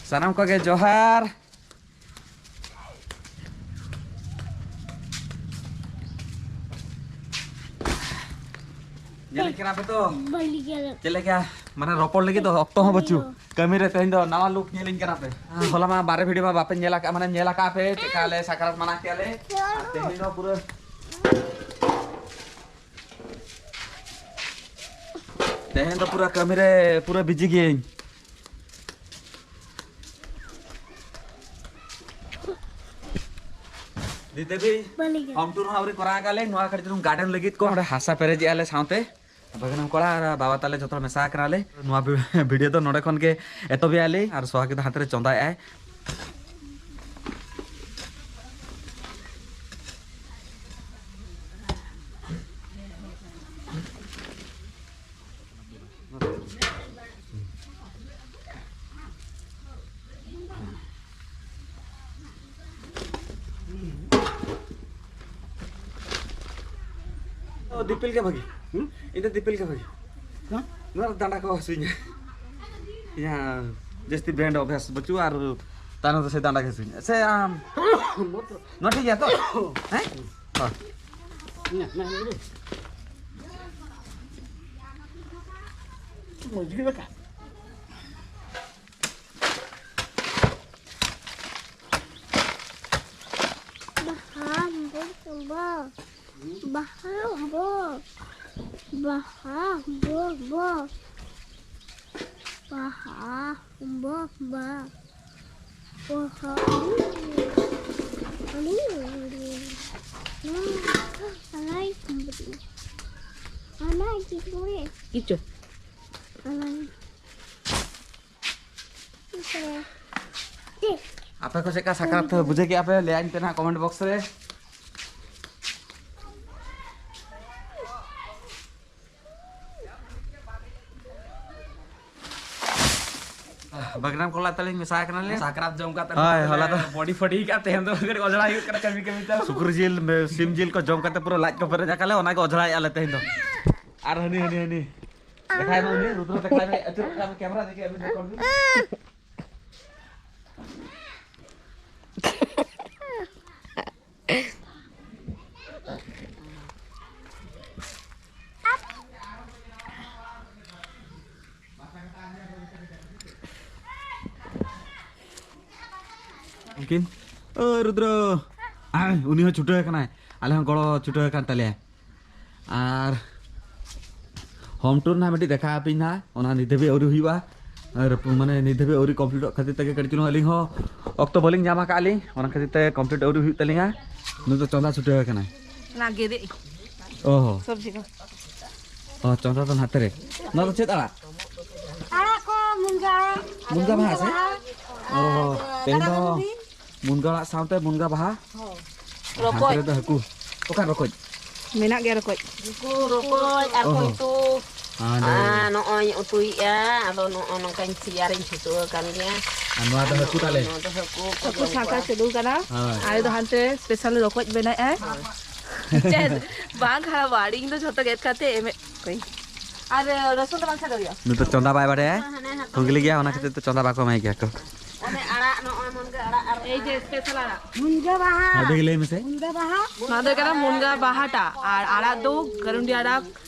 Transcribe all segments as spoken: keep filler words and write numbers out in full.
ᱥᱟᱱᱟᱢ ᱠᱚᱜᱮ ᱡᱚᱦᱟᱨ᱾ ᱧᱮᱞᱮᱫ ᱠᱟᱱᱟ ᱯᱮ ᱛᱚ? ᱵᱟᱹᱞᱤ ᱜᱮᱞᱮ᱾ ᱪᱮᱫ ᱞᱮᱠᱟ? ᱢᱟᱱᱮ ᱨᱚᱯᱚᱲ ᱞᱟᱹᱜᱤᱫ ᱫᱚ ᱚᱠᱛᱚ ᱦᱚᱸ ᱵᱟᱹᱪᱩᱜ᱾ ᱠᱟᱹᱢᱤ ᱨᱮ ᱛᱮᱦᱮᱧ ᱫᱚ ᱱᱟᱣᱟ ᱞᱩᱠ ᱧᱮᱞᱤᱧ ᱠᱟᱱᱟ ᱯᱮ᱾ ᱦᱚᱞᱟ ᱢᱟ ᱵᱟᱨᱦᱮ ᱵᱷᱤᱰᱤᱭᱳ ᱢᱟ ᱵᱟᱯᱮ ᱧᱮᱞ ᱟᱠᱟᱫ, ᱢᱟᱱᱮ ᱧᱮᱞ ᱟᱠᱟᱫ ᱯᱮ ᱪᱮᱫᱠᱟ ᱞᱮ ᱥᱟᱠᱨᱟᱛ ᱢᱟᱱᱟᱣ ᱠᱮᱜᱼᱟ ᱞᱮ᱾ ᱟᱨ ᱛᱮᱦᱮᱧ ᱫᱚ ᱯᱩᱨᱟᱹ, ᱛᱮᱦᱮᱧ ᱫᱚ ᱯᱩᱨᱟᱹ ᱠᱟᱹᱢᱤ ᱨᱮ ᱯᱩᱨᱟᱹ ᱵᱤᱡᱤ ᱜᱤᱭᱟᱹᱧ᱾ ᱫᱤ ᱫᱮᱵᱤ, ᱵᱟᱹᱞᱤ ᱜᱮ᱾ ᱦᱳᱢ ᱴᱩᱨ ᱦᱚᱸ ᱟᱹᱣᱨᱤ ᱠᱚᱨᱟᱣ ᱟᱠᱟᱫ ᱞᱮ, ᱱᱚᱣᱟ ᱠᱟᱹᱴᱤᱡ ᱪᱩᱞᱩᱝ ᱜᱟᱨᱰᱮᱱ ᱞᱟᱹᱜᱤᱫ ᱠᱚ ᱚᱸᱰᱮ ᱦᱟᱥᱟ ᱯᱮᱨᱮᱡᱮᱜᱼᱟ ᱞᱮ ᱥᱟᱶᱛᱮ᱾ ᱵᱟᱹᱜᱱᱟᱢ ᱠᱚᱲᱟ ᱟᱨ ᱵᱟᱵᱟ ᱛᱟᱞᱮ ᱡᱚᱛᱚ ᱦᱚᱲ ᱢᱮᱥᱟ ᱟᱠᱟᱱᱟᱞᱮ᱾ ᱱᱚᱣᱟ ᱵᱷᱤ-, ᱵᱷᱤᱰᱤᱭᱳ ᱫᱚ ᱱᱚᱰᱮ ᱠᱷᱚᱱ ᱜᱮ ᱮᱛᱚᱦᱚᱵᱮᱜᱼᱟ ᱞᱮ᱾ ᱟᱨ ᱥᱚᱦᱟᱜᱤ ᱫᱚ ᱦᱟᱱᱛᱮ ᱨᱮ ᱪᱚᱸᱫᱟᱭᱮᱜᱼᱟᱭ᱾ ᱚ, ᱫᱤᱯᱤᱞ ᱜᱮ ᱵᱷᱟᱹᱜᱤ᱾ ᱦᱩᱸ? ᱤᱧ ᱫᱚ ᱫᱤᱯᱤᱞ ᱜᱮ ᱵᱷᱟᱹᱜᱤ᱾ ᱦᱮᱸ? ᱱᱚᱣᱟ ᱫᱟᱸᱰᱟ ᱠᱚ ᱦᱟᱹᱥᱩᱧᱟ᱾ ᱤᱧᱟᱹᱜ ᱡᱟᱹᱥᱛᱤ ᱵᱮᱱᱰ ᱚᱵᱷᱭᱟᱥ ᱵᱟᱹᱪᱩᱜᱼᱟ ᱟᱨ ᱛᱟᱭᱱᱚᱢ ᱫᱚ ᱥᱮ ᱫᱟᱸᱰᱟ ᱜᱮ ᱦᱟᱹᱥᱩᱧᱟ᱾ ᱥᱮ ᱟᱢ ᱱᱚᱣᱟ ᱴᱷᱤᱠ ᱜᱮᱭᱟ ᱛᱚ? ᱦᱮᱸ? ᱦᱳᱭ᱾ ᱢᱚᱡᱽ ᱜᱮ ᱵᱮᱴᱟ᱾ ᱵᱟᱦᱟ ᱵᱚ, ᱵᱚ, ᱵᱟᱦᱟ ᱵᱚ, ᱵᱟᱦᱟ ᱵᱚ, ᱵᱚ, ᱵᱟᱦᱟ ᱵᱚ, ᱵᱟ, ᱵᱟᱦᱟ, ᱟᱹᱰᱤ, ᱟᱹᱰᱤ, ᱟᱞᱟᱭ, ᱟᱞᱟᱭ, ᱪᱤᱠᱩᱲᱮ, ᱠᱤᱪᱷᱩ, ᱟᱞᱟᱭ᱾ ᱟᱯᱮ ᱠᱚ ᱪᱮᱫᱠᱟ ᱥᱟᱠᱨᱟᱛ ᱯᱮ ᱵᱩᱡᱷᱟᱹᱣ ᱠᱮᱫᱼᱟ ᱯᱮ? ᱞᱟᱹᱭᱟᱹᱧ ᱯᱮ ᱱᱟᱦᱟᱜ ᱠᱚᱢᱮᱱᱴ ᱵᱚᱠᱥ ᱨᱮ᱾ ᱵᱟᱜᱽᱱᱟᱢ ᱠᱚᱞᱟ ᱛᱟᱹᱞᱤᱧ ᱢᱮᱥᱟ ᱠᱟᱱᱟᱞᱮ᱾ ᱥᱟᱠᱨᱟᱛ ᱡᱚᱢ ᱠᱟᱛᱮ ᱦᱳᱭ, ᱦᱚᱞᱟ ᱫᱚ ᱵᱚᱰᱤ ᱯᱷᱚᱰᱤ ᱠᱟᱛᱮ ᱛᱮᱦᱮᱧ ᱫᱚ ᱠᱟᱹᱴᱤᱡ ᱚᱡᱽᱨᱟ ᱦᱩᱭᱩᱜ ᱠᱟᱱᱟ ᱠᱟᱹᱢᱤ ᱠᱟᱹᱢᱤ ᱛᱮ᱾ ᱥᱩᱠᱨᱤ ᱡᱤᱞ, ᱢᱮ-, ᱥᱤᱢ ᱡᱤᱞ ᱠᱚ ᱡᱚᱢ ᱠᱟᱛᱮ ᱯᱩᱨᱟᱹ ᱞᱟᱡ ᱠᱚ ᱯᱮᱨᱮᱡ ᱟᱠᱟᱫ ᱞᱮ, ᱚᱱᱟ ᱜᱮ ᱚᱡᱽᱨᱟᱭᱮᱫᱼᱟ ᱞᱮ ᱛᱮᱦᱮᱧ ᱫᱚ᱾ ᱟᱨ ᱦᱟᱹᱱᱤ, ᱦᱟᱹᱱᱤ, ᱦᱟᱹᱱᱤ᱾ ᱫᱮᱠᱷᱟᱭ ᱢᱮ ᱩᱱᱤ, ᱨᱩᱫᱨᱚ ᱫᱮᱠᱷᱟᱭ ᱢᱮ, ᱟᱹᱪᱩᱨᱚᱜ ᱠᱟᱱ ᱠᱮᱢᱮᱨᱟ ᱫᱮᱠᱷᱮ ᱟᱹᱵᱤᱱ ᱨᱮᱠᱚᱨᱰ ᱵᱤᱱ᱾ ᱠᱤᱱ ᱳ ᱨᱩᱫᱨᱚ, ᱟᱭ, ᱩᱱᱤ ᱦᱚᱸ ᱪᱷᱩᱴᱟᱹᱣ ᱟᱠᱟᱱᱟᱭ, ᱟᱞᱮ ᱦᱚᱸ ᱜᱚᱲᱚ ᱪᱷᱩᱴᱟᱹᱣ ᱟᱠᱟᱱ ᱛᱟᱞᱮᱭᱟ᱾ ᱟᱨ ᱦᱳᱢ ᱴᱩᱨ ᱱᱟᱦᱟᱜ ᱢᱤᱫᱴᱤᱡ ᱫᱮᱠᱷᱟᱣ ᱟᱯᱮᱭᱟᱹᱧ ᱱᱟᱦᱟᱜ, ᱚᱱᱟ ᱱᱤᱛ ᱫᱷᱟᱹᱵᱤᱡ ᱟᱹᱣᱨᱤ ᱦᱩᱭᱩᱜᱼᱟ᱾ ᱟᱨ ᱢᱟᱱᱮ ᱱᱤᱛ ᱫᱷᱟᱹᱵᱤᱡ ᱟᱹᱣᱨᱤ ᱠᱚᱢᱯᱞᱤᱴᱚᱜ ᱠᱷᱟᱹᱛᱤᱨ ᱛᱮᱜᱮ ᱠᱟᱹᱴᱤᱡ ᱪᱩᱞᱩᱝ ᱟᱹᱞᱤᱧ ᱦᱚᱸ ᱚᱠᱛᱚ ᱵᱟᱹᱞᱤᱧ ᱧᱟᱢ ᱟᱠᱟᱫᱼᱟ ᱞᱤᱧ, ᱚᱱᱟ ᱠᱷᱟᱹᱛᱤᱨ ᱛᱮ ᱠᱚᱢᱯᱞᱤᱴ ᱟᱹᱣᱨᱤ ᱦᱩᱭᱩᱜ ᱛᱟᱹᱞᱤᱧᱟ᱾ ᱱᱩᱭ ᱫᱚ ᱪᱚᱸᱫᱟ ᱪᱷᱩᱴᱟᱹᱣ ᱟᱠᱟᱱᱟᱭ᱾ ᱚᱱᱟ ᱜᱮᱫᱮᱜ ᱚ ᱦᱚᱸ᱾ ᱥᱚᱵᱽᱡᱤ ᱠᱚ᱾ ᱚ, ᱪᱚᱸᱫᱟ ᱫᱚ ᱱᱟᱛᱮ ᱨᱮ᱾ ᱱᱚᱣᱟ ᱫᱚ ᱪᱮᱫ ᱟᱲᱟᱜ? ᱟᱲᱟᱜ ᱠᱚ, ᱢᱩᱱᱜᱟᱹ ᱟᱲᱟᱜ᱾ ᱢᱩᱱᱜᱟᱹ ᱵᱟᱦᱟ ᱥᱮ? ᱚ ᱦᱚᱸ᱾ ᱛᱮᱦᱮᱧ ᱫᱚ ᱢᱩᱱᱜᱟᱹ ᱟᱲᱟᱜ ᱥᱟᱶᱛᱮ ᱢᱩᱱᱜᱟᱹ ᱵᱟᱦᱟ᱾ ᱦᱟᱱᱛᱮ ᱨᱚᱠᱚᱡ᱾ ᱨᱮ ᱫᱚ ᱦᱟᱹᱠᱩ᱾ ᱚᱠᱟ ᱨᱚᱠᱚᱡ? ᱢᱮᱱᱟᱜ ᱜᱮᱭᱟ ᱨᱚᱠᱚᱡ᱾ ᱱᱩᱠᱩ ᱨᱚᱠᱚᱡ ᱟᱨ ᱚ ᱦᱚᱸ᱾ ᱠᱚᱧᱛᱩ᱾ ᱦᱟᱸᱰᱮ᱾ ᱟᱨ ᱱᱚᱜᱼᱚᱭ ᱩᱛᱩᱭᱮᱫᱼᱟ, ᱟᱫᱚ ᱱᱚᱜᱼᱚ ᱱᱚᱝᱠᱟᱧ ᱛᱮᱭᱟᱨᱤᱧ ᱪᱷᱩᱴᱟᱹᱣ ᱟᱠᱟᱱ ᱜᱮᱭᱟ᱾ ᱟᱨ ᱱᱚᱣᱟ ᱫᱚ ᱟᱨ ᱦᱟᱹᱠᱩ ᱛᱟᱞᱮ᱾ ᱱᱚᱣᱟ ᱫᱚ ᱦᱟᱹᱠᱩ ᱠᱚ ᱦᱟᱹᱠᱩ ᱡᱚᱢ ᱥᱟᱶᱛᱮ ᱠᱚᱣᱟ᱾ ᱪᱟᱹᱞᱩ ᱠᱟᱱᱟ᱾ ᱦᱳᱭ᱾ ᱟᱞᱮ ᱫᱚ ᱦᱟᱱᱛᱮ ᱥᱯᱮᱥᱟᱞ ᱨᱚᱠᱚᱡ ᱵᱮᱱᱟᱣᱮᱫᱼᱟ᱾ ᱦᱳᱭ᱾ ᱪᱮᱫ? ᱵᱟᱝ ᱠᱷᱟᱨᱟᱯᱚᱜᱼᱟ, ᱤᱧ ᱫᱚ ᱡᱷᱚᱛᱚ ᱜᱮᱫ ᱠᱟᱛᱮ ᱮᱢᱮᱫ ᱠᱚᱣᱟᱧ᱾ ᱟᱨ ᱨᱚᱥᱩᱱ ᱫᱚ ᱵᱟᱝ ᱠᱷᱟᱫᱟ ᱦᱩᱭᱩᱜᱼᱟ? ᱱᱩᱭ ᱫᱚ ᱪᱚᱸᱫᱟ ᱵᱟᱭ ᱵᱟᱲᱟᱭᱟ᱾ ᱦᱮᱸ, ᱦᱮᱸ, ᱦᱮᱸ᱾ ᱯᱷᱩᱝᱜᱞᱤ ᱜᱮᱭᱟ, ᱚᱱᱟ ᱠᱷᱟᱹᱛᱤᱨ ᱛᱮ ᱪᱚᱸᱫᱟ ᱵᱟᱠᱚ ᱮᱢᱟᱭ ᱜᱮᱭᱟ ᱠᱚ᱾ ᱚᱱᱮ ᱟᱲᱟᱜ, ᱱᱚᱜᱼᱚᱭ ᱢᱩᱱᱜᱟᱹ ᱟᱲᱟᱜ ᱟᱨ ᱮᱭ ᱡᱮ ᱥᱯᱮᱥᱟᱞ ᱟᱲᱟᱜ᱾ ᱢᱩᱱᱜᱟᱹ ᱵᱟᱦᱟ᱾ ᱟᱹᱰᱤ ᱜᱮ ᱞᱟᱹᱭ ᱢᱮᱥᱮ᱾ ᱢᱩᱱᱜᱟᱹ ᱵᱟᱦᱟ᱾ ᱱᱚᱣᱟ ᱫᱚ ᱦᱩᱭᱩᱜ ᱠᱟᱱᱟ ᱢᱩᱱᱜᱟᱹ ᱵᱟᱦᱟᱴᱟ, ᱟᱨ ᱟᱲᱟᱜ ᱫᱚ ᱠᱟᱨᱩᱱᱰᱤ ᱟᱲᱟᱜ,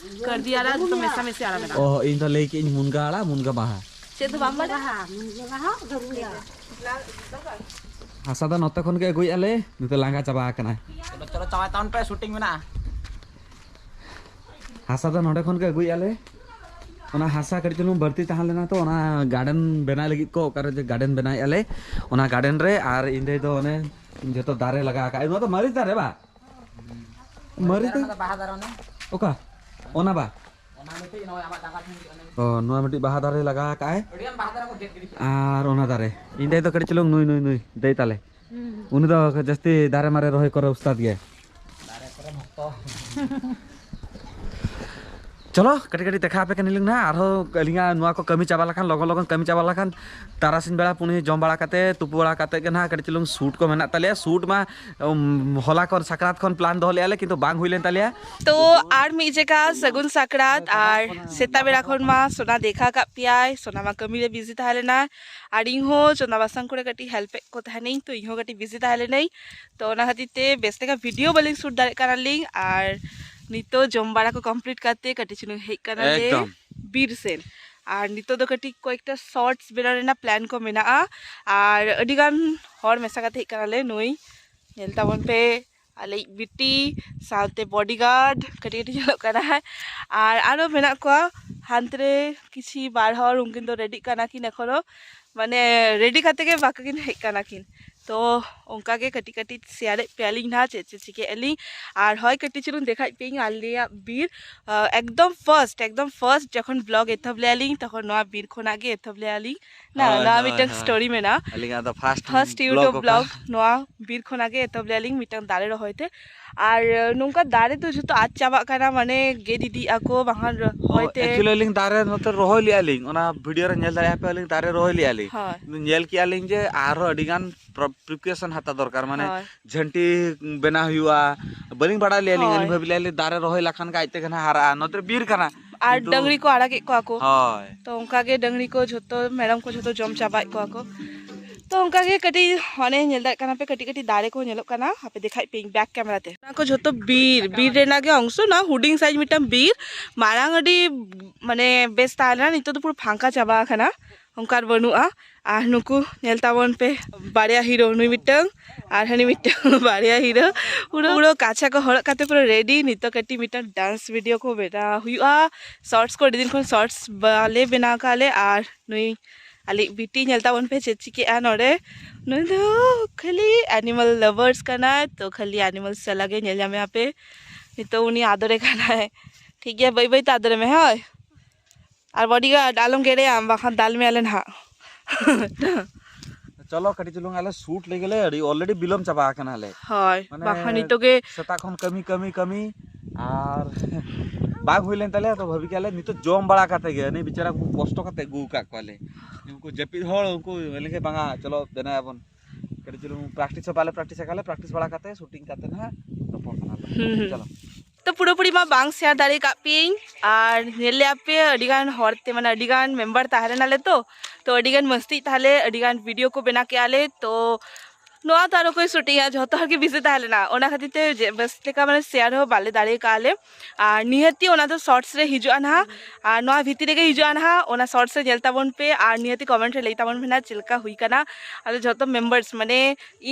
ᱠᱟᱹᱨᱫᱤ ᱟᱲᱟᱜ, ᱡᱚᱛᱚ ᱢᱮᱥᱟ ᱢᱮᱥᱤ ᱟᱲᱟᱜ ᱢᱮᱱᱟᱜᱼᱟ᱾ ᱚ, ᱤᱧ ᱫᱚ ᱞᱟᱹᱭ ᱠᱮᱫ ᱤᱧ ᱢᱩᱱᱜᱟᱹ ᱟᱲᱟᱜ, ᱢᱩᱱᱜᱟᱹ ᱵᱟᱦᱟ᱾ ᱪᱮᱫ ᱫᱚ ᱵᱟᱢ ᱵᱟᱰᱟᱭᱟ? ᱵᱟᱦᱟ, ᱢᱩᱱᱜᱟᱹ ᱵᱟᱦᱟ, ᱠᱟᱨᱩᱱᱰᱤ ᱟᱲᱟᱜ᱾ ᱦᱟᱥᱟ ᱫᱚ ᱱᱚᱛᱮ ᱠᱷᱚᱱ ᱜᱮ ᱟᱹᱜᱩᱭᱮᱫᱼᱟ ᱞᱮ, ᱱᱤᱛᱚᱜ ᱞᱟᱸᱜᱟ ᱪᱟᱵᱟ ᱟᱠᱟᱱᱟᱭ᱾ ᱪᱚᱞᱚ, ᱪᱚᱞᱚ, ᱪᱟᱵᱟᱭ ᱛᱟᱵᱚᱱ ᱯᱮ, ᱥᱩᱴᱤᱝ ᱢᱮᱱᱟᱜᱼᱟ᱾ ᱦᱟᱥᱟ ᱫᱚ ᱱᱚᱰᱮ ᱠᱷᱚᱱ ᱜᱮ ᱟᱹᱜᱩᱭᱮᱫᱼᱟ ᱞᱮ᱾ ᱚᱱᱟ ᱦᱟᱥᱟ ᱠᱟᱹᱴᱤᱡ ᱪᱩᱞᱩᱝ ᱵᱟᱹᱲᱛᱤ ᱛᱟᱦᱮᱸ ᱞᱮᱱᱟ ᱛᱚ, ᱚᱱᱟ ᱜᱟᱨᱰᱮᱱ ᱵᱮᱱᱟᱣ ᱞᱟᱹᱜᱤᱫ ᱠᱚ, ᱚᱠᱟᱨᱮ ᱡᱮ ᱜᱟᱨᱰᱮᱱ ᱵᱮᱱᱟᱣᱮᱫᱼᱟ ᱞᱮ, ᱚᱱᱟ ᱜᱟᱨᱰᱮᱱ ᱨᱮ᱾ ᱟᱨ ᱤᱧ ᱫᱟᱹᱭ ᱫᱚ ᱚᱱᱮ ᱡᱚᱛᱚ ᱫᱟᱨᱮ ᱞᱟᱜᱟᱣ ᱟᱠᱟᱫ᱾ ᱱᱚᱣᱟ ᱫᱚ ᱢᱟᱹᱨᱤᱪ ᱫᱟᱨᱮ ᱵᱟ? ᱢᱟᱹᱨᱤᱪ ᱫᱟᱨᱮ, ᱫᱚ ᱚᱱᱟ ᱫᱚ ᱵᱟᱦᱟ ᱫᱟᱨᱮ ᱚᱱᱮ᱾ ᱚᱠᱟ? ᱚᱱᱟ ᱵᱟ? ᱚᱱᱟ ᱢᱤᱫᱴᱤᱡ ᱱᱚᱜᱼᱚᱭ ᱟᱢᱟᱜ ᱡᱟᱸᱜᱟ ᱴᱷᱮᱱ ᱦᱤᱡᱩᱜᱼᱟ, ᱚᱱᱮ᱾ ᱚ, ᱱᱚᱣᱟ ᱢᱤᱫᱴᱤᱡ ᱵᱟᱦᱟ ᱫᱟᱨᱮ ᱞᱟᱜᱟᱣ ᱟᱠᱟᱫ ᱟᱭ᱾ ᱟᱹᱰᱤ ᱜᱟᱱ ᱵᱟᱦᱟ ᱫᱟᱨᱮ ᱠᱚ ᱜᱮᱫ ᱜᱤᱰᱤ ᱠᱮᱫᱟ᱾ ᱟᱨ ᱚᱱᱟ ᱫᱟᱨᱮ, ᱤᱧ ᱫᱟᱹᱭ ᱫᱚ ᱠᱟᱹᱴᱤᱡ ᱪᱩᱞᱩᱝ ᱱᱩᱭ, ᱱᱩᱭ, ᱱᱩᱭ ᱫᱟᱹᱭ ᱛᱟᱞᱮ᱾ ᱦᱩᱸ᱾ ᱩᱱᱤ ᱫᱚ ᱡᱟᱹᱥᱛᱤ ᱫᱟᱨᱮ ᱢᱟᱨᱮ ᱨᱚᱦᱚᱭ ᱠᱚᱨᱮ ᱩᱥᱛᱟᱫ ᱜᱮᱭᱟ᱾ ᱫᱟᱨᱮ ᱠᱚᱨᱮ ᱵᱷᱚᱠᱛᱚ᱾ ᱪᱚᱞᱚ, ᱠᱟᱹᱴᱤᱡ ᱠᱟᱹᱴᱤᱡ ᱫᱮᱠᱷᱟᱣ ᱟᱯᱮ ᱠᱟᱱᱟᱞᱤᱧ ᱱᱟᱦᱟᱜ᱾ ᱟᱨᱦᱚᱸ ᱟᱹᱞᱤᱧᱟᱜ ᱱᱚᱣᱟ ᱠᱚ ᱠᱟᱹᱢᱤ ᱪᱟᱵᱟ ᱞᱮᱠᱷᱟᱱ, ᱞᱚᱜᱚᱱ ᱞᱚᱜᱚᱱ ᱠᱟᱹᱢᱤ ᱪᱟᱵᱟ ᱞᱮᱠᱷᱟᱱ, ᱛᱟᱨᱟᱥᱤᱧ ᱵᱮᱲᱟ ᱯᱩᱱᱤ ᱡᱚᱢ ᱵᱟᱲᱟ ᱠᱟᱛᱮ, ᱛᱩᱯᱩ ᱵᱟᱲᱟ ᱠᱟᱛᱮ ᱜᱮ ᱱᱟᱦᱟᱜ ᱠᱟᱹᱴᱤᱡ ᱪᱩᱞᱩᱝ ᱥᱩᱴ ᱠᱚ ᱢᱮᱱᱟᱜ ᱛᱟᱞᱮᱭᱟ᱾ ᱥᱩᱴ ᱢᱟ, ᱩᱢ, ᱦᱚᱞᱟ ᱠᱷᱚᱱ ᱥᱟᱠᱨᱟᱛ ᱠᱷᱚᱱ ᱯᱞᱟᱱ ᱫᱚᱦᱚ ᱞᱮᱜᱼᱟ ᱞᱮ, ᱠᱤᱱᱛᱩ ᱵᱟᱝ ᱦᱩᱭ ᱞᱮᱱ ᱛᱟᱞᱮᱭᱟ᱾ ᱛᱚ, ᱟᱨ ᱢᱤᱫ ᱡᱮᱠᱟ ᱥᱟᱹᱜᱩᱱ ᱥᱟᱠᱨᱟᱛ᱾ ᱟᱨ ᱥᱮᱛᱟᱜ ᱵᱮᱲᱟ ᱠᱷᱚᱱ ᱢᱟ ᱥᱳᱱᱟ ᱫᱮᱠᱷᱟ ᱠᱟᱜ ᱯᱮᱭᱟᱭ, ᱥᱳᱱᱟ ᱢᱟ ᱠᱟᱹᱢᱤ ᱨᱮ ᱵᱤᱡᱤ ᱛᱟᱦᱮᱸ ᱞᱮᱱᱟ, ᱟᱨ ᱤᱧ ᱦᱚᱸ ᱪᱚᱸᱫᱟ ᱵᱟᱥᱟᱝ ᱠᱚᱨᱮ ᱠᱟᱹᱴᱤᱡ ᱦᱮᱞᱯ ᱮᱫ ᱠᱚ ᱛᱟᱦᱮᱱᱟᱹᱧ, ᱛᱚ ᱤᱧ ᱦᱚᱸ ᱠᱟᱹᱴᱤᱡ ᱵᱤᱡᱤ ᱛᱟᱦᱮᱸ ᱞᱮᱱᱟᱹᱧ᱾ ᱛᱚ ᱚᱱᱟ ᱠᱷᱟᱹᱛᱤᱨ ᱛᱮ ᱵᱮᱥ ᱞᱮᱠᱟ ᱵᱷᱤᱰᱤᱭᱳ ᱵᱟᱹᱞᱤᱧ ᱥᱩᱴ ᱫᱟᱲᱮᱭᱟᱜ ᱠᱟᱱᱟᱞᱤᱧ᱾ ᱟᱨ ᱱᱤᱛᱚᱜ ᱡᱚᱢ ᱵᱟᱲᱟ ᱠᱚ ᱠᱚᱢᱯᱞᱤᱴ ᱠᱟᱛᱮ ᱠᱟᱹᱴᱤᱡ ᱪᱩᱞᱩᱝ ᱦᱮᱡ ᱠᱟᱱᱟᱞᱮ ᱮᱠᱫᱚᱢ᱾ ᱵᱤᱨ ᱥᱮᱱ᱾ ᱟᱨ ᱱᱤᱛᱚᱜ ᱫᱚ ᱠᱟᱹᱴᱤᱡ ᱠᱚᱭᱮᱠᱴᱟ ᱥᱚᱨᱴᱥ ᱵᱮᱱᱟᱣ ᱨᱮᱱᱟᱜ ᱯᱞᱟᱱ ᱠᱚ ᱢᱮᱱᱟᱜᱼᱟ᱾ ᱟᱨ ᱟᱹᱰᱤᱜᱟᱱ ᱦᱚᱲ ᱢᱮᱥᱟ ᱠᱟᱛᱮ ᱦᱮᱡ ᱠᱟᱱᱟᱞᱮ᱾ ᱱᱩᱭ ᱧᱮᱞ ᱛᱟᱵᱚᱱ ᱯᱮ, ᱟᱞᱮᱭᱤᱡ ᱵᱤᱴᱤ, ᱥᱟᱶᱛᱮ ᱵᱚᱰᱤᱜᱟᱨᱰ ᱠᱟᱹᱴᱤᱡ ᱠᱟᱹᱴᱤᱡ ᱧᱮᱞᱚᱜ ᱠᱟᱱᱟᱭ᱾ ᱟᱨ ᱟᱨᱚ ᱢᱮᱱᱟᱜ ᱠᱚᱣᱟ ᱦᱟᱱᱛᱮ ᱨᱮ ᱠᱤᱪᱷᱤ ᱵᱟᱨ ᱦᱚᱲ, ᱩᱱᱠᱤᱱ ᱫᱚ ᱨᱮᱰᱤᱜ ᱠᱟᱱᱟ ᱠᱤᱱ ᱮᱠᱷᱚᱱᱳ, ᱢᱟᱱᱮ ᱨᱮᱰᱤ ᱠᱟᱛᱮ ᱜᱮ ᱵᱟᱠᱤᱱ ᱦᱮᱡ ᱠᱟᱱᱟ ᱠᱤᱱ᱾ ᱛᱚ ᱚᱱᱠᱟ ᱜᱮ ᱠᱟᱹᱴᱤᱡ ᱠᱟᱹᱴᱤᱡ ᱥᱮᱭᱟᱨᱮᱫ ᱯᱮᱭᱟᱞᱤᱧ ᱱᱟᱦᱟᱜ ᱪᱮᱫ ᱪᱮᱫ ᱪᱤᱠᱟᱹᱭᱮᱫ ᱟᱹᱞᱤᱧ᱾ ᱟᱨ ᱦᱳᱭ, ᱠᱟᱹᱴᱤᱡ ᱪᱩᱞᱩᱝ ᱫᱮᱠᱷᱟᱭᱮᱫ ᱯᱮᱭᱟᱹᱧ ᱟᱞᱮᱭᱟᱜ ᱵᱤᱨ᱾ ᱟᱸ, ᱮᱠᱫᱚᱢ ᱯᱷᱟᱨᱥᱴ, ᱮᱠᱫᱚᱢ ᱯᱷᱟᱨᱥᱴ ᱡᱚᱠᱷᱚᱱ ᱵᱞᱚᱜ ᱮᱛᱚᱦᱚᱵ ᱞᱮᱭᱟ ᱞᱤᱧ, ᱛᱚᱠᱷᱚᱱ ᱱᱚᱣᱟ ᱵᱤᱨ ᱠᱷᱚᱱᱟᱜ ᱜᱮ ᱮᱛᱚᱦᱚᱵ ᱞᱮᱭᱟ ᱞᱤᱧ᱾ ᱱᱟ, ᱦᱳᱭ, ᱱᱚᱣᱟ ᱦᱳᱭ, ᱢᱤᱫᱴᱟᱝ ᱦᱳᱭ᱾ ᱥᱴᱳᱨᱤ ᱢᱮᱱᱟᱜᱼᱟ᱾ ᱟᱹᱞᱤᱧᱟᱜ ᱫᱚ ᱯᱷᱟᱨᱥᱴ ᱯᱷᱟᱨᱥᱴ ᱵᱞᱚᱜ ᱤᱭᱩᱴᱩᱵᱽ ᱚᱠᱟ? ᱵᱞᱚᱜ ᱱᱚᱣᱟ ᱵᱤᱨ ᱠᱷᱚᱱᱟᱜ ᱜᱮ ᱮᱛᱚᱦᱚᱵ ᱞᱮᱭᱟ ᱞᱤᱧ ᱢᱤᱫᱴᱟᱝ ᱫᱟᱨᱮ ᱨᱚᱦᱚᱭ ᱛᱮ᱾ ᱟᱨ ᱱᱚᱝᱠᱟ ᱫᱟᱨᱮ ᱫᱚ ᱡᱷᱚᱛᱚ ᱟᱫ ᱪᱟᱵᱟᱜ ᱠᱟᱱᱟ, ᱢᱟᱱᱮ ᱜᱮᱫ ᱤᱫᱤᱭᱮᱫᱼᱟ ᱠᱚ ᱵᱟᱝᱠᱷᱟᱱ ᱨᱚᱦᱚᱭ ᱛᱮ᱾ ᱮᱠᱪᱩᱭᱮᱞᱤ ᱟᱹᱞᱤᱧ ᱫᱟᱨᱮ ᱱᱚᱛᱮ ᱨᱚᱦᱚᱭ ᱞᱮᱜᱼᱟ ᱞᱤᱧ, ᱚᱱᱟ ᱵᱷᱤᱰᱤᱭᱳ ᱨᱮ ᱧᱮᱞ ᱫᱟᱲᱮᱭᱟᱜᱼᱟ ᱯᱮ, ᱟᱹᱞᱤᱧ ᱫᱟᱨᱮ ᱨᱚᱦᱚᱭ ᱞᱮᱜᱼᱟ ᱞᱤᱧ᱾ ᱦᱳᱭ᱾ ᱧᱮᱞ ᱠᱮᱜᱼᱟ ᱞᱤᱧ ᱡᱮ ᱟᱨᱦᱚᱸ ᱟᱹᱰᱤ ᱜᱟᱱ ᱯᱨᱤᱯᱟᱨᱮᱥᱚᱱ ᱦᱟᱛᱟᱣ ᱫᱚᱨᱠᱟᱨ, ᱢᱟᱱᱮ ᱦᱳᱭ᱾ ᱡᱷᱟᱹᱱᱴᱤ ᱵᱮᱱᱟᱣ ᱦᱩᱭᱩᱜᱼᱟ᱾ ᱵᱟᱹᱞᱤᱧ ᱵᱟᱲᱟᱭ ᱞᱮᱜᱼᱟ ᱞᱤᱧ, ᱦᱳᱭ᱾ ᱟᱹᱞᱤᱧ ᱵᱷᱟᱹᱵᱤ ᱞᱮᱜᱼᱟ ᱞᱤᱧ ᱫᱟᱨᱮ ᱨᱚᱦᱚᱭ ᱞᱮᱠᱷᱟᱱ ᱜᱮ ᱟᱡ ᱛᱮᱜᱮ ᱱᱟᱦᱟᱜ ᱦᱟᱨᱟᱜᱼᱟ, ᱱᱚᱛᱮ ᱵᱤᱨ ᱠᱟᱱᱟ᱾ ᱟᱨ ᱠᱤᱱᱛᱩ ᱰᱟᱹᱝᱨᱤ ᱠᱚ ᱟᱲᱟᱜᱮᱫ ᱠᱚᱣᱟ ᱠᱚ᱾ ᱦᱳᱭ᱾ ᱛᱚ ᱚᱱᱠᱟ ᱜᱮ ᱰᱟᱹᱝᱨᱤ ᱠᱚ ᱡᱷᱚᱛᱚ, ᱢᱮᱨᱚᱢ ᱠᱚ ᱡᱷᱚᱛᱚ ᱡᱚᱢ ᱪᱟᱵᱟᱭᱮᱫ ᱠᱚᱣᱟ ᱠᱚ᱾ ᱛᱚ ᱚᱱᱠᱟ ᱜᱮ ᱠᱟᱹᱴᱤᱡ ᱚᱱᱮ ᱧᱮᱞ ᱫᱟᱲᱮᱭᱟᱜ ᱠᱟᱱᱟ ᱯᱮ, ᱠᱟᱹᱴᱤᱡ ᱠᱟᱹᱴᱤᱡ ᱫᱟᱨᱮ ᱠᱚ ᱧᱮᱞᱚᱜ ᱠᱟᱱᱟ, ᱦᱟᱯᱮ ᱫᱮᱠᱷᱟᱭᱮᱫ ᱯᱮᱭᱟᱹᱧ ᱵᱮᱠ ᱠᱮᱢᱮᱨᱟ ᱛᱮ᱾ ᱚᱱᱟ ᱠᱚ ᱡᱷᱚᱛᱚ ᱵᱤᱨ, ᱵᱤᱨ ᱨᱮᱱᱟᱜ ᱜᱮ ᱚᱝᱥᱚ, ᱱᱚᱣᱟ ᱦᱩᱰᱤᱧ ᱥᱟᱭᱤᱡ ᱢᱤᱫᱴᱟᱝ ᱵᱤᱨ, ᱢᱟᱲᱟᱝ ᱟᱹᱰᱤ ᱢᱟᱱᱮ ᱵᱮᱥ ᱛᱟᱦᱮᱸ ᱞᱮᱱᱟ, ᱱᱤᱛᱚᱜ ᱫᱚ ᱯᱩᱨᱟᱹ ᱯᱷᱟᱸᱠᱟ ᱪᱟᱵᱟ ᱟᱠᱟᱱᱟ, ᱚᱱᱠᱟ ᱟᱨ ᱵᱟᱹᱱᱩᱜᱼᱟ᱾ ᱟᱨ ᱱᱩᱠᱩ ᱧᱮᱞ ᱛᱟᱵᱚᱱ ᱯᱮ, ᱵᱟᱨᱭᱟ ᱦᱤᱨᱳ, ᱱᱩᱭ ᱢᱤᱫᱴᱟᱝ ᱟᱨ ᱦᱟᱹᱱᱤ ᱢᱤᱫᱴᱟᱝ ᱵᱟᱨᱭᱟ ᱦᱤᱨᱳ ᱯᱩᱨᱟᱹ, ᱯᱩᱨᱟᱹ ᱠᱟᱪᱷᱟ ᱠᱚ ᱦᱚᱨᱚᱜ ᱠᱟᱛᱮ ᱯᱩᱨᱟᱹ ᱨᱮᱰᱤ᱾ ᱱᱤᱛᱚᱜ ᱠᱟᱹᱴᱤᱡ ᱢᱤᱫᱴᱟᱝ ᱰᱟᱱᱥ ᱵᱷᱤᱰᱤᱭᱳ ᱠᱚ ᱵᱮᱱᱟᱣ ᱦᱩᱭᱩᱜᱼᱟ᱾ ᱥᱚᱨᱴᱥ ᱠᱚ ᱟᱹᱰᱤ ᱫᱤᱱ ᱠᱷᱚᱱ ᱥᱚᱨᱴᱥ ᱵᱟᱞᱮ ᱵᱮᱱᱟᱣ ᱠᱟᱜ ᱞᱮ᱾ ᱟᱨ ᱱᱩᱭ ᱟᱞᱮ ᱵᱤᱴᱤ ᱧᱮᱞ ᱛᱟᱵᱚᱱ ᱯᱮ ᱪᱮᱫ ᱪᱤᱠᱟᱹᱜᱼᱟ ᱱᱚᱰᱮ᱾ ᱱᱩᱭ ᱫᱚ ᱠᱷᱟᱹᱞᱤ ᱮᱱᱤᱢᱟᱞ ᱞᱟᱵᱷᱟᱨᱥ ᱠᱟᱱᱟᱭ, ᱛᱚ ᱠᱷᱟᱹᱞᱤ ᱮᱱᱤᱢᱟᱞᱥ ᱥᱟᱞᱟᱜ ᱜᱮ ᱧᱮᱞ ᱧᱟᱢᱮᱭᱟ ᱯᱮ᱾ ᱱᱤᱛᱚᱜ ᱩᱱᱤ ᱟᱫᱚᱨᱮ ᱠᱟᱱᱟᱭ᱾ ᱴᱷᱤᱠ ᱜᱮᱭᱟ, ᱵᱟᱹᱭ ᱵᱟᱹᱭ ᱛᱮ ᱟᱫᱚᱨᱮ ᱢᱮ, ᱦᱳᱭ᱾ ᱟᱨ ᱵᱚᱰᱤᱜᱟᱨᱰ ᱟᱞᱚᱢ ᱜᱮᱨᱮᱭᱟᱢ, ᱵᱟᱠᱷᱟᱱ ᱫᱟᱞ ᱢᱮᱭᱟᱞᱮ ᱱᱟᱦᱟᱜ᱾ ᱪᱚᱞᱚ ᱠᱟᱹᱴᱤᱡ ᱪᱩᱞᱩᱝ ᱟᱞᱮ ᱥᱩᱴ ᱞᱮᱜᱮ ᱞᱮ, ᱟᱹᱰᱤ ᱚᱞᱨᱮᱰᱤ ᱵᱤᱞᱚᱢ ᱪᱟᱵᱟ ᱟᱠᱟᱱᱟᱞᱮ᱾ ᱦᱳᱭ, ᱢᱟᱱᱮ ᱵᱟᱠᱷᱟᱱ ᱱᱤᱛᱚᱜ ᱜᱮ ᱥᱮᱛᱟᱜ ᱠᱷᱚᱱ ᱠᱟᱹᱢᱤ, ᱠᱟᱹᱢᱤ, ᱠᱟᱹᱢᱤ, ᱟᱨ ᱵᱟᱝ ᱦᱩᱭ ᱞᱮᱱ ᱛᱟᱞᱮᱭᱟ᱾ ᱛᱚ ᱵᱷᱟᱹᱵᱤ ᱠᱮᱜᱼᱟ ᱞᱮ ᱱᱤᱛᱚᱜ ᱡᱚᱢ ᱵᱟᱲᱟ ᱠᱟᱛᱮ ᱜᱮ, ᱩᱱᱤ ᱵᱮᱪᱟᱨᱟ ᱠᱚ ᱠᱚᱥᱴᱚ ᱠᱟᱛᱮ ᱟᱹᱜᱩ ᱟᱠᱟᱫ ᱠᱚᱣᱟᱞᱮ᱾ ᱩᱱᱠᱩ ᱡᱟᱹᱯᱤᱫ ᱦᱚᱲ, ᱩᱱᱠᱩ ᱢᱮᱱ ᱞᱮᱠᱷᱟᱱ ᱵᱟᱝᱟ, ᱪᱚᱞᱚ ᱵᱮᱱᱟᱣ ᱟᱵᱚᱱ᱾ ᱠᱟᱹᱴᱤᱡ ᱪᱩᱞᱩᱝ ᱯᱨᱮᱠᱴᱤᱥ ᱦᱚᱸ ᱵᱟᱞᱮ ᱯᱨᱮᱠᱴᱤᱥ ᱟᱠᱟᱫ ᱞᱮ, ᱯᱨᱮᱠᱴᱤᱥ ᱵᱟᱲᱟ ᱠᱟᱛᱮ ᱥᱩᱴᱤᱝ ᱠᱟᱛᱮ ᱱᱟᱦᱟᱜ ᱨᱚᱯᱚᱲ ᱠᱟᱱᱟ ᱞᱮ᱾ ᱦᱩᱸ, ᱦᱩᱸ᱾ ᱪᱚᱞᱚ᱾ ᱛᱚ ᱯᱩᱨᱟᱹᱯᱩᱨᱤ ᱢᱟ ᱵᱟᱝ ᱥᱮᱭᱟᱨ ᱫᱟᱲᱮ ᱠᱟᱜ ᱯᱮᱭᱟᱹᱧ, ᱟᱨ ᱧᱮᱞ ᱞᱮᱜᱼᱟ ᱯᱮ ᱟᱹᱰᱤ ᱜᱟᱱ ᱦᱚᱲ ᱛᱮ, ᱢᱟᱱᱮ ᱟᱹᱰᱤ ᱜᱟᱱ ᱢᱮᱢᱵᱟᱨ ᱛᱟᱦᱮᱸ ᱞᱮᱱᱟᱞᱮ ᱛᱚ, ᱛᱚ ᱟᱹᱰᱤ ᱜᱟᱱ ᱢᱟᱹᱥᱛᱤ ᱛᱟᱦᱞᱮ ᱟᱹᱰᱤ ᱜᱟᱱ ᱵᱷᱤᱰᱤᱭᱳ ᱠᱚ ᱵᱮᱱᱟᱣ ᱠᱮᱜᱼᱟ ᱞᱮ᱾ ᱛᱚ ᱱᱚᱣᱟ ᱫᱚ ᱟᱨ ᱚᱠᱚᱭ ᱥᱩᱴᱤᱝᱟ, ᱡᱷᱚᱛᱚ ᱦᱚᱲ ᱜᱮ ᱵᱤᱡᱤ ᱛᱟᱦᱮᱸ ᱞᱮᱱᱟ, ᱚᱱᱟ ᱠᱷᱟᱹᱛᱤᱨ ᱛᱮ ᱡᱮ ᱵᱮᱥ ᱞᱮᱠᱟ ᱢᱟᱱᱮ ᱥᱮᱭᱟᱨ ᱦᱚᱸ ᱵᱟᱞᱮ ᱫᱟᱲᱮ ᱠᱟᱜᱼᱟ ᱞᱮ᱾ ᱟᱨ ᱱᱤᱦᱟᱹᱛᱤ ᱚᱱᱟ ᱫᱚ ᱥᱚᱨᱴᱥ ᱨᱮ ᱦᱤᱡᱩᱜᱼᱟ ᱱᱟᱦᱟᱜ, ᱟᱨ ᱱᱚᱣᱟ ᱵᱷᱤᱛᱤᱨ ᱨᱮᱜᱮ ᱦᱤᱡᱩᱜᱼᱟ ᱱᱟᱦᱟᱜ, ᱚᱱᱟ ᱥᱚᱨᱴᱥ ᱨᱮ ᱧᱮᱞ ᱛᱟᱵᱚᱱ ᱯᱮ᱾ ᱟᱨ ᱱᱤᱦᱟᱹᱛᱤ ᱠᱚᱢᱮᱱᱴ ᱨᱮ ᱞᱟᱹᱭ ᱛᱟᱵᱚᱱ ᱯᱮ ᱱᱟᱦᱟᱜ ᱪᱮᱫ ᱞᱮᱠᱟ ᱦᱩᱭ ᱠᱟᱱᱟ᱾ ᱟᱞᱮ ᱡᱷᱚᱛᱚ ᱢᱮᱢᱵᱟᱨᱥ ᱢᱟᱱᱮ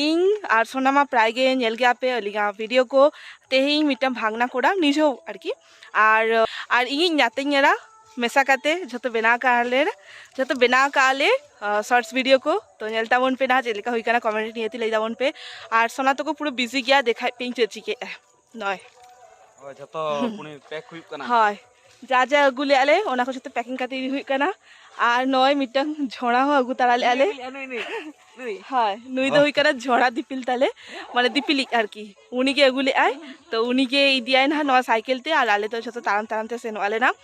ᱤᱧ ᱟᱨ ᱥᱳᱱᱟᱢᱟ ᱯᱨᱟᱭ ᱜᱮ ᱧᱮᱞ ᱜᱮᱭᱟ ᱯᱮ ᱟᱹᱞᱤᱧᱟᱜ ᱵᱷᱤᱰᱤᱭᱳ ᱠᱚ᱾ ᱛᱮᱦᱮᱧ ᱢᱤᱫᱴᱟᱝ ᱵᱷᱟᱜᱽᱱᱟ ᱠᱚᱲᱟ ᱱᱤᱡᱮ ᱦᱚᱸ ᱟᱨᱠᱤ, ᱟᱨ ᱟᱨ ᱤᱧᱤᱡ ᱧᱟᱛᱮᱧ ᱮᱨᱟ ᱢᱮᱥᱟ ᱠᱟᱛᱮ ᱡᱷᱚᱛᱚ ᱵᱮᱱᱟᱣ ᱠᱟᱜᱼᱟ ᱞᱮ, ᱡᱷᱚᱛᱚ ᱵᱮᱱᱟᱣ ᱠᱟᱜᱼᱟ ᱞᱮ ᱥᱚᱨᱴᱥ ᱵᱷᱤᱰᱤᱭᱳ ᱠᱚ᱾ ᱛᱚ ᱧᱮᱞ ᱛᱟᱵᱚᱱ ᱯᱮ ᱱᱟᱦᱟᱜ ᱪᱮᱫ ᱞᱮᱠᱟ ᱦᱩᱭ ᱠᱟᱱᱟ, ᱠᱚᱢᱮᱱᱴ ᱱᱤᱦᱟᱹᱛᱤ ᱞᱟᱹᱭ ᱛᱟᱵᱚᱱ ᱯᱮ᱾ ᱟᱨ ᱥᱳᱱᱟ ᱛᱟᱠᱚ ᱯᱩᱨᱟᱹ ᱵᱤᱡᱤ ᱜᱮᱭᱟ, ᱫᱮᱠᱷᱟᱭ ᱯᱮ ᱤᱧ ᱪᱮᱫ ᱪᱤᱠᱟᱹᱜᱼᱟ᱾ ᱱᱚᱭ ᱦᱳᱭ, ᱡᱷᱚᱛᱚ ᱠᱩᱲᱤ ᱯᱮᱠ ᱦᱩᱭᱩᱜ ᱠᱟᱱᱟ᱾ ᱦᱳᱭ, ᱡᱟ ᱡᱟ ᱟᱹᱜᱩ ᱞᱮᱜᱼᱟ ᱞᱮ ᱚᱱᱟ ᱠᱚ ᱡᱷᱚᱛᱚ ᱯᱮᱠᱤᱝ ᱠᱟᱛᱮ ᱤᱫᱤ ᱦᱩᱭᱩᱜ ᱠᱟᱱᱟ᱾ ᱟᱨ ᱱᱚᱜᱼᱚᱭ ᱢᱤᱫᱴᱟᱝ ᱡᱷᱚᱲᱟ ᱦᱚᱸ ᱟᱹᱜᱩ ᱛᱟᱨᱟ ᱞᱮᱜᱼᱟ ᱞᱮ᱾ ᱱᱩᱭ, ᱱᱩᱭ, ᱱᱩᱭ, ᱱᱩᱭ᱾ ᱦᱳᱭ, ᱱᱩᱭ ᱫᱚ ᱦᱩᱭ ᱠᱟᱱᱟ ᱡᱷᱚᱲᱟ ᱫᱤᱯᱤᱞ ᱛᱟᱞᱮ, ᱢᱟᱱᱮ ᱫᱤᱯᱤᱞᱤᱡ ᱟᱨᱠᱤ᱾ ᱩᱱᱤ ᱜᱮ ᱟᱹᱜᱩ ᱞᱮᱜᱼᱟᱭ, ᱛᱚ ᱩᱱᱤ ᱜᱮ ᱤᱫᱤᱭᱟᱭ ᱱᱟᱦᱟᱜ ᱱᱚᱣᱟ ᱥᱟᱭᱠᱮᱞ ᱛᱮ, ᱟᱨ ᱟᱞᱮ ᱫᱚ ᱡᱷᱚᱛᱚ ᱛᱟᱲᱟᱢ ᱛᱟᱲᱟᱢ ᱛᱮ ᱥᱮᱱᱚᱜ ᱟᱞᱮ ᱱᱟᱦᱟᱜ᱾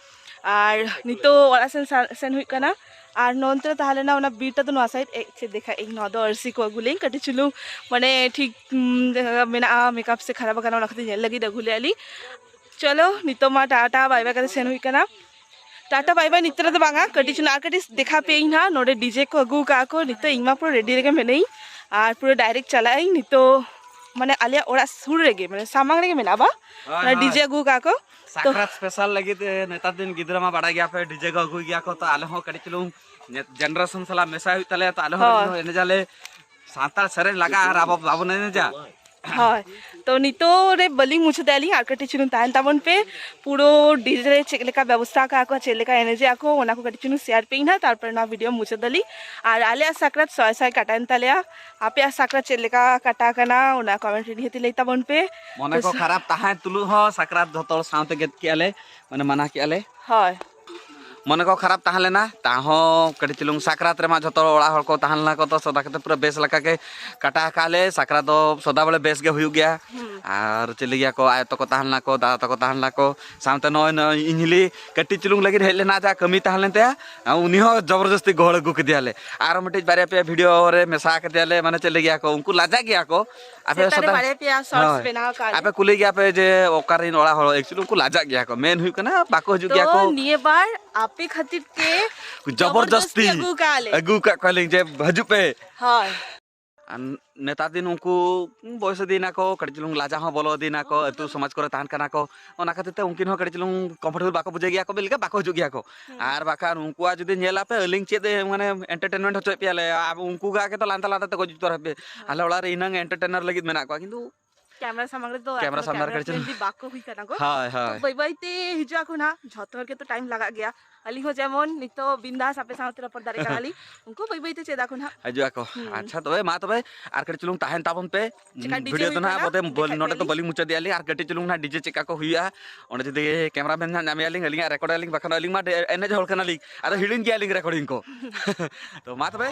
ᱟᱨ ᱱᱤᱛᱚᱜ ᱚᱲᱟᱜ ᱥᱮᱱ ᱥᱟ-, ᱥᱮᱱ ᱦᱩᱭᱩᱜ ᱠᱟᱱᱟ᱾ ᱟᱨ ᱱᱚᱱᱛᱮ ᱨᱮ ᱛᱟᱦᱮᱸ ᱞᱮᱱᱟ ᱚᱱᱟ ᱵᱤᱨ ᱴᱟ ᱫᱚ ᱱᱚᱣᱟ ᱥᱟᱭᱤᱰ, ᱮ, ᱪᱮᱫ ᱫᱮᱠᱷᱟ ᱤᱧ, ᱱᱚᱣᱟ ᱫᱚ ᱟᱹᱨᱥᱤ ᱠᱚ ᱟᱹᱜᱩ ᱞᱮᱧ ᱠᱟᱹᱴᱤᱡ ᱪᱩᱞᱩᱝ, ᱢᱟᱱᱮ ᱴᱷᱤᱠ, ᱩᱢ, ᱢᱮᱱᱟᱜᱼᱟ, ᱢᱮᱠᱟᱯ ᱥᱮ ᱠᱷᱟᱨᱟᱯ ᱟᱠᱟᱱᱟ, ᱚᱱᱟ ᱠᱷᱟᱹᱛᱤᱨ ᱧᱮᱞ ᱞᱟᱹᱜᱤᱫ ᱟᱹᱜᱩ ᱞᱮᱜᱼᱟ ᱞᱤᱧ᱾ ᱪᱚᱞᱚ, ᱱᱤᱛᱚᱜ ᱢᱟ ᱴᱟᱴᱟ ᱵᱟᱭ ᱵᱟᱭ ᱠᱟᱛᱮ ᱥᱮᱱ ᱦᱩᱭᱩᱜ ᱠᱟᱱᱟ᱾ ᱴᱟᱴᱟ ᱵᱟᱭ ᱵᱟᱭ ᱱᱤᱛᱚᱜ ᱨᱮᱫᱚ ᱵᱟᱝᱟ, ᱠᱟᱹᱴᱤᱡ ᱪᱩᱞᱩᱝ ᱟᱨ ᱠᱟᱹᱴᱤᱡ ᱫᱮᱠᱷᱟ ᱯᱮ ᱤᱧ ᱦᱟᱸᱜ᱾ ᱱᱚᱰᱮ ᱰᱤᱡᱮ ᱠᱚ ᱟᱹᱜᱩ ᱟᱠᱟᱫᱼᱟ ᱠᱚ, ᱱᱤᱛᱚᱜ ᱤᱧ ᱢᱟ ᱯᱩᱨᱟᱹ ᱨᱮᱰᱤ ᱨᱮᱜᱮ ᱢᱮᱱᱟᱹᱧ᱾ ᱟᱨ ᱯᱩᱨᱟᱹ ᱰᱟᱭᱨᱮᱠᱴ ᱪᱟᱞᱟᱜ ᱟᱹᱧ ᱱᱤᱛᱚᱜ, ᱢᱟᱱᱮ ᱟᱞᱮᱭᱟᱜ ᱚᱲᱟᱜ ᱥᱩᱨ ᱨᱮᱜᱮ, ᱢᱟᱱᱮ ᱥᱟᱢᱟᱝ ᱨᱮᱜᱮ ᱢᱮᱱᱟᱜᱼᱟ ᱵᱟ, ᱦᱳᱭ, ᱚᱱᱟ ᱦᱳᱭ᱾ ᱰᱤᱡᱮ ᱟᱹᱜᱩ ᱟᱠᱟᱫᱼᱟ ᱠᱚ᱾ ᱛᱚ ᱥᱟᱠᱨᱟᱛ ᱥᱯᱮᱥᱟᱞ ᱞᱟᱹᱜᱤᱫ, ᱮ, ᱱᱮᱛᱟᱨ ᱫᱤᱱ ᱜᱤᱫᱽᱨᱟᱹ ᱢᱟ ᱵᱟᱲᱟᱭ ᱜᱮᱭᱟ ᱯᱮ, ᱰᱤᱡᱮ ᱠᱚ ᱟᱹᱜᱩᱭ ᱜᱮᱭᱟ ᱠᱚ, ᱛᱚ ᱟᱞᱮ ᱦᱚᱸ ᱠᱟᱹᱴᱤᱡ ᱪᱩᱞᱩᱝ ᱡᱮᱱᱟᱨᱮᱥᱚᱱ ᱥᱟᱞᱟᱜ ᱢᱮᱥᱟ ᱦᱩᱭᱩᱜ ᱛᱟᱞᱮᱭᱟ, ᱛᱚ ᱟᱞᱮ ᱦᱚᱸ ᱦᱳᱭ᱾ ᱠᱟᱹᱴᱤᱡ ᱪᱩᱞᱩᱝ ᱮᱱᱮᱡᱟᱞᱮ᱾ ᱥᱟᱱᱛᱟᱲ ᱥᱮᱨᱮᱧ ᱞᱟᱜᱟᱜᱼᱟ ᱟᱨ ᱟᱵᱚ ᱵᱟᱵᱚᱱ ᱮᱱᱮᱡᱟ? ᱦᱳᱭ, ᱛᱚ ᱱᱤᱛᱚᱜ ᱨᱮ ᱵᱟᱹᱞᱤᱧ ᱢᱩᱪᱟᱹᱫ ᱟᱹᱞᱤᱧ, ᱟᱨ ᱠᱟᱹᱴᱤᱡ ᱪᱩᱞᱩᱝ ᱛᱟᱦᱮᱱ ᱛᱟᱵᱚᱱ ᱯᱮ᱾ ᱯᱩᱨᱟᱹ ᱰᱤᱡᱮ ᱨᱮ ᱪᱮᱫ ᱞᱮᱠᱟ ᱵᱮᱵᱚᱥᱛᱷᱟ ᱟᱠᱟᱫ ᱠᱚ, ᱪᱮᱫ ᱞᱮᱠᱟ ᱮᱱᱮᱡᱮᱜᱼᱟ ᱠᱚ, ᱚᱱᱟ ᱠᱚ ᱠᱟᱹᱴᱤᱡ ᱪᱩᱞᱩᱝ ᱥᱮᱭᱟᱨ ᱯᱮ ᱤᱧ ᱦᱟᱸᱜ, ᱛᱟᱨᱯᱚᱨᱮ ᱱᱚᱣᱟ ᱵᱷᱤᱰᱤᱭᱳ ᱢᱩᱪᱟᱹᱫ ᱟᱹᱞᱤᱧ᱾ ᱟᱨ ᱟᱞᱮᱭᱟᱜ ᱥᱟᱠᱨᱟᱛ ᱥᱚᱭ ᱥᱚᱭ ᱠᱟᱴᱟᱭᱮᱱ ᱛᱟᱞᱮᱭᱟ, ᱟᱯᱮᱭᱟᱜ ᱥᱟᱠᱨᱟᱛ ᱪᱮᱫ ᱞᱮᱠᱟ ᱠᱟᱴᱟ ᱠᱟᱱᱟ, ᱚᱱᱟ ᱠᱚᱢᱮᱱᱴ ᱨᱮ ᱱᱤᱦᱟᱹᱛ ᱞᱟᱹᱭ ᱛᱟᱵᱚᱱ ᱯᱮ᱾ ᱢᱚᱱᱮ ᱠᱚ ᱛᱚ ᱠᱷᱟᱨᱟᱯ ᱛᱟᱦᱮᱸ ᱛᱩᱞᱩᱡ ᱦᱚᱸ ᱥᱟᱠᱨᱟᱛ ᱡᱷᱚᱛᱚ ᱦᱚᱲ ᱥᱟᱶᱛᱮ ᱜᱮᱫ ᱠᱮᱜᱼᱟ ᱞᱮ, ᱢᱟᱱᱮ ᱢᱟᱱᱟ ᱠᱮᱜᱼᱟ ᱞᱮ᱾ ᱦᱳᱭ᱾ ᱢᱚᱱᱮ ᱠᱚ ᱠᱷᱟᱨᱟᱯ ᱛᱟᱦᱮᱸ ᱞᱮᱱᱟ, ᱛᱟᱦᱚᱸ ᱠᱟᱹᱴᱤᱡ ᱪᱩᱞᱩᱝ ᱥᱟᱠᱨᱟᱛ ᱨᱮᱢᱟ ᱡᱷᱚᱛᱚ ᱚᱲᱟᱜ ᱦᱚᱲ ᱠᱚ ᱛᱟᱦᱮᱸ ᱞᱮᱱᱟ ᱠᱚ, ᱛᱚ ᱥᱚᱫᱟ ᱠᱟᱛᱮ ᱯᱩᱨᱟᱹ ᱵᱮᱥ ᱞᱮᱠᱟ ᱜᱮ ᱠᱟᱴᱟ ᱟᱠᱟᱫ ᱞᱮ᱾ ᱥᱟᱠᱨᱟᱛ ᱫᱚ ᱥᱚᱫᱟ ᱵᱚᱞᱮ ᱵᱮᱥ ᱜᱮ ᱦᱩᱭᱩᱜ ᱜᱮᱭᱟ᱾ ᱦᱩᱸ᱾ ᱟᱨ ᱪᱮᱫ ᱞᱟᱹᱭ ᱜᱮᱭᱟ ᱠᱚ, ᱟᱭᱳ ᱛᱟᱠᱚ ᱛᱟᱦᱮᱸ ᱞᱮᱱᱟ ᱠᱚ, ᱫᱟᱫᱟ ᱛᱟᱠᱚ ᱛᱟᱦᱮᱸ ᱞᱮᱱᱟ ᱠᱚ, ᱥᱟᱶᱛᱮ ᱱᱚᱜᱼᱚᱭ, ᱱᱚᱜᱼᱚᱭ ᱤᱧ ᱦᱤᱞᱤ ᱠᱟᱹᱴᱤᱡ ᱪᱩᱞᱩᱝ ᱞᱟᱹᱜᱤᱫ ᱦᱮᱡ ᱞᱮᱱᱟ, ᱡᱟ ᱠᱟᱹᱢᱤ ᱛᱟᱦᱮᱸ ᱞᱮᱱ ᱛᱟᱭᱟ, ᱩᱱᱤ ᱦᱚᱸ ᱡᱚᱵᱚᱨᱫᱚᱥᱛᱤ ᱜᱚᱦᱚᱲ ᱟᱹᱜᱩ ᱠᱮᱫᱮᱭᱟᱞᱮ᱾ ᱟᱨᱚ ᱢᱤᱫᱴᱤᱡ ᱵᱟᱨᱭᱟ ᱯᱮᱭᱟ ᱵᱷᱤᱰᱤᱭᱳ ᱨᱮ ᱢᱮᱥᱟ ᱠᱮᱫᱮᱭᱟᱞᱮ, ᱢᱟᱱᱮ ᱪᱮᱫ ᱞᱟᱹᱭ ᱜᱮᱭᱟ ᱠᱚ, ᱩᱱᱠᱩ ᱞᱟᱡᱟᱜ ᱜᱮᱭᱟ ᱠᱚ᱾ ᱟᱯᱮ ᱥᱮᱛᱟᱜ ᱨᱮ ᱥᱚᱫᱟ-, ᱵᱟᱨᱭᱟ ᱯᱮᱭᱟ ᱥᱚᱨᱴᱥ ᱦᱳᱭ᱾ ᱵᱮᱱᱟᱣ ᱟᱠᱟᱫ ᱟᱯᱮ ᱞᱮ᱾ ᱠᱩᱞᱤ ᱜᱮᱭᱟ ᱯᱮ ᱡᱮ ᱚᱠᱟᱨᱮᱱ ᱚᱲᱟᱜ ᱦᱚᱲ, actually ᱩᱱᱠᱩ ᱞᱟᱡᱟᱜ ᱜᱮᱭᱟ ᱠᱚ, ᱢᱮᱱ ᱦᱩᱭᱩᱜ ᱠᱟᱱᱟ ᱵᱟᱠᱚ ᱦᱤᱡᱩᱜ ᱛᱚ ᱜᱮᱭᱟ ᱠᱚ᱾ ᱱᱤᱭᱟᱹ ᱵᱟᱨ ᱟᱯᱮ ᱠᱷᱟᱹᱛᱤᱨ ᱛᱮ ᱡᱚᱵᱚᱨᱫᱚᱥᱛᱤ ᱡᱚᱵᱚᱨᱫᱚᱥᱛᱤ ᱟᱹᱜᱩ ᱠᱟᱜ ᱞᱮ᱾ ᱟᱹᱜᱩ ᱠᱟᱜ ᱠᱚᱣᱟᱞᱤᱧ ᱡᱮ ᱦᱤᱡᱩᱜ ᱯᱮ᱾ ᱦᱳᱭ᱾ ᱟᱨ ᱱᱮᱛᱟᱨ ᱫᱤᱱ ᱩᱱᱠᱩ ᱵᱚᱭᱮᱥ ᱤᱫᱤᱭᱮᱱᱟ ᱠᱚ, ᱠᱟᱹᱴᱤᱡ ᱪᱩᱞᱩᱝ ᱞᱟᱡᱟ ᱦᱚᱸ ᱵᱚᱞᱚ ᱤᱫᱤᱭᱮᱱᱟ ᱠᱚ, ᱟᱹᱛᱩ ᱥᱚᱢᱟᱡᱽ ᱠᱚᱨᱮ ᱛᱟᱦᱮᱱ ᱠᱟᱱᱟ ᱠᱚ, ᱚᱱᱟ ᱠᱷᱟᱹᱛᱤᱨ ᱛᱮ ᱩᱱᱠᱤᱱ ᱦᱚᱸ ᱠᱟᱹᱴᱤᱡ ᱪᱩᱞᱩᱝ comfortable ᱵᱟᱠᱚ ᱵᱩᱡᱷᱟᱹᱣ ᱜᱮᱭᱟ ᱠᱚ, ᱵᱮᱥ ᱞᱮᱠᱟ ᱵᱟᱠᱚ ᱦᱤᱡᱩᱜ ᱜᱮᱭᱟ ᱠᱚ᱾ ᱟᱨ ᱵᱟᱠᱷᱟᱱ ᱩᱱᱠᱩᱣᱟᱜ ᱡᱩᱫᱤ ᱧᱮᱞ ᱟᱯᱮ, ᱟᱹᱞᱤᱧ ᱪᱮᱫ ᱮ, ᱢᱟᱱᱮ, entertainment ᱦᱚᱪᱚᱭᱮᱫ ᱯᱮᱭᱟᱞᱮ, ᱟᱵᱚ ᱩᱱᱠᱩ ᱜᱮ ᱟᱜᱮ ᱛᱚ ᱞᱟᱸᱫᱟ ᱞᱟᱸᱫᱟ ᱛᱮ ᱜᱚᱡ ᱩᱛᱟᱹᱨ ᱟᱯᱮ᱾ ᱟᱞᱮ ᱚᱲᱟᱜ ᱨᱮ ᱤᱱᱟᱹᱝ entertainer ᱞᱟᱹᱜᱤᱫ ᱢᱮᱱᱟᱜ ᱠᱚᱣᱟ, ᱠᱤᱱᱛᱩ ᱠᱮᱢᱨᱟ ᱥᱟᱢᱟᱝ ᱨᱮᱫᱚ ᱠᱮᱢᱨᱟ ᱮᱠᱷᱚᱱᱳ ᱥᱟᱢᱱᱟ ᱨᱮ ᱠᱮᱢᱨᱟ ᱠᱟᱹᱴᱤᱡ ᱪᱩᱞᱩᱝ friendly ᱵᱟᱠᱚ ᱦᱩᱭ ᱠᱟᱱᱟ ᱠᱚ᱾ ᱦᱳᱭ, ᱦᱳᱭ᱾ ᱛᱚ ᱵᱟᱹᱭ ᱵᱟᱹᱭ ᱛᱮ ᱦᱤᱡᱩᱜ ᱟᱠᱚ ᱱᱟᱦᱟᱜ, ᱡᱷᱚᱛᱚ ᱦᱚᱲ ᱜᱮᱛᱚ time ᱞᱟᱜᱟᱜ ᱜᱮᱭᱟ᱾ ᱟᱹᱞᱤᱧ ᱦᱚᱸ ᱡᱮᱢᱚᱱ ᱱᱤᱛᱚᱜ ᱵᱤᱱᱫᱟᱥ ᱟᱯᱮ ᱥᱟᱶᱛᱮ ᱨᱚᱯᱚᱲ ᱫᱟᱲᱮ ᱠᱟᱱᱟ ᱞᱤᱧ, ᱩᱱᱠᱩ ᱵᱟᱹᱭ ᱵᱟᱹᱭ ᱛᱮ ᱪᱮᱫ ᱟᱠᱚ ᱱᱟᱦᱟᱜ᱾ ᱦᱤᱡᱩᱜ ᱟᱠᱚ᱾ ᱦᱩᱸ᱾ ᱟᱪᱪᱷᱟ, ᱛᱚᱵᱮ ᱢᱟ ᱛᱚᱵᱮ ᱟᱨ ᱠᱟᱹᱴᱤᱡ ᱪᱩᱞᱩᱝ ᱛᱟᱦᱮᱱ ᱛᱟᱵᱚᱱ ᱯᱮ᱾ ᱪᱮᱠᱟ DJ video ᱫᱚ ᱦᱩᱭᱩᱜ ᱱᱟᱦᱟᱜ ᱠᱟᱱᱟ, ᱵᱚᱞᱮ ᱵᱚᱞ-, ᱫᱮᱠᱷᱟᱜ ᱱᱚᱰᱮ ᱫᱚ ᱜᱮᱭᱟᱞᱤᱧ᱾ ᱵᱟᱹᱞᱤᱧ ᱢᱩᱪᱟᱹᱫᱮᱜᱼᱟ ᱞᱤᱧ, ᱟᱨ ᱠᱟᱹᱴᱤᱡ ᱪᱩᱞᱩᱝ ᱱᱟᱦᱟᱜ DJ ᱪᱮᱫ ᱠᱟ ᱠᱚ ᱦᱩᱭᱩᱜᱼᱟ, ᱚᱸᱰᱮ ᱡᱩᱫᱤ cameraman ᱱᱟᱦᱟᱜ ᱧᱟᱢᱮᱭᱟ ᱞᱤᱧ, ᱟᱹᱞᱤᱧᱟᱜ record ᱟᱹᱞᱤᱧ, ᱵᱟᱠᱷᱟᱱ ᱟᱹᱞᱤᱧ ᱢᱟ ᱰᱮ-, ᱮᱱᱮᱡ ᱦᱚᱲ ᱠᱟᱱᱟ ᱞᱤᱧ, ᱟᱫᱚ ᱦᱤᱲᱤᱧ ᱜᱮᱭᱟ ᱞᱤᱧ recording ᱠᱚ᱾ ᱛᱚ ᱢᱟ ᱛᱚᱵᱮ᱾